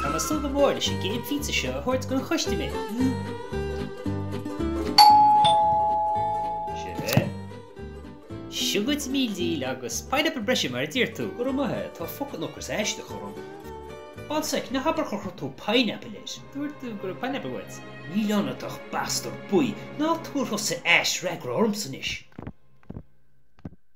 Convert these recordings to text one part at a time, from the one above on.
Tá mé ag súil go mór leis an gcéad phíotsa seo a thabhairt don chustaiméir. Seo dhuit a mhíle díl agus pineapple breise mar a d'iarr tú. Go raibh maith agat, tá focain ocras aisteach orm. Fan sec, ná habair gur chuir tú pineapple air. Dúirt tú go raibh pineapple uait. Níl ionat ach bastard buí, ná tabhair thusa aisfhreagra ormsa anois.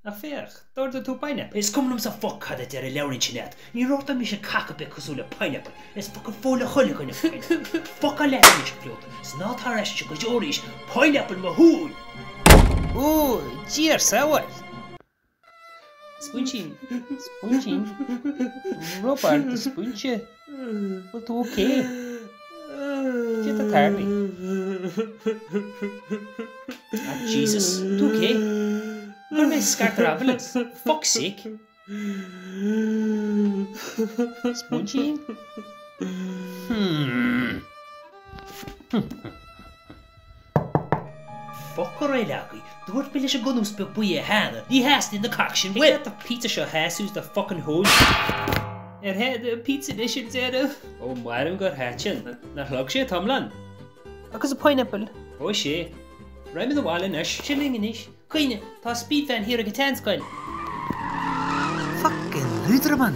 Ach féach, d'ordaigh tú pineapple. Is cuma liomsa foc cad a deir an leabhairín sin leat, níor ordaigh mise cac ar bith cosúil le pineapple, is focain fuath le chuile dhuine pineapple. Focáil leat anois, a phleota, is ná tar ar ais anseo go deo arís, pineapple mo shúil! Ó, Dia ár sábháil! Spúinsín, spúinsín, Roibeard, a spúinse, bhfuil tú ok? Cad é atá tarlaithe? Ah Jesus, tú ok? Chuir mé scairt ar ambulance, fuck's sake! Spúinsín? Hmm. Foc ar aghaidh agaibh, dúirt mé leis an gcunús beag buí é cheana, ní theastaíonn na cac sin uaim! Thig leat an pizza seo a sheasú do fucking thóin. Ar thaitin an pizza anois ar deireadh? Ó maram gur thaitin. Nár shlog sé an t-iomlán? Agus an pineapple? Ó sea. Raghaimid abhaile anois. Sin linn anois. Cuimhnigh, tá speed van thiar ag an tseanscoil. Fucking leadromán!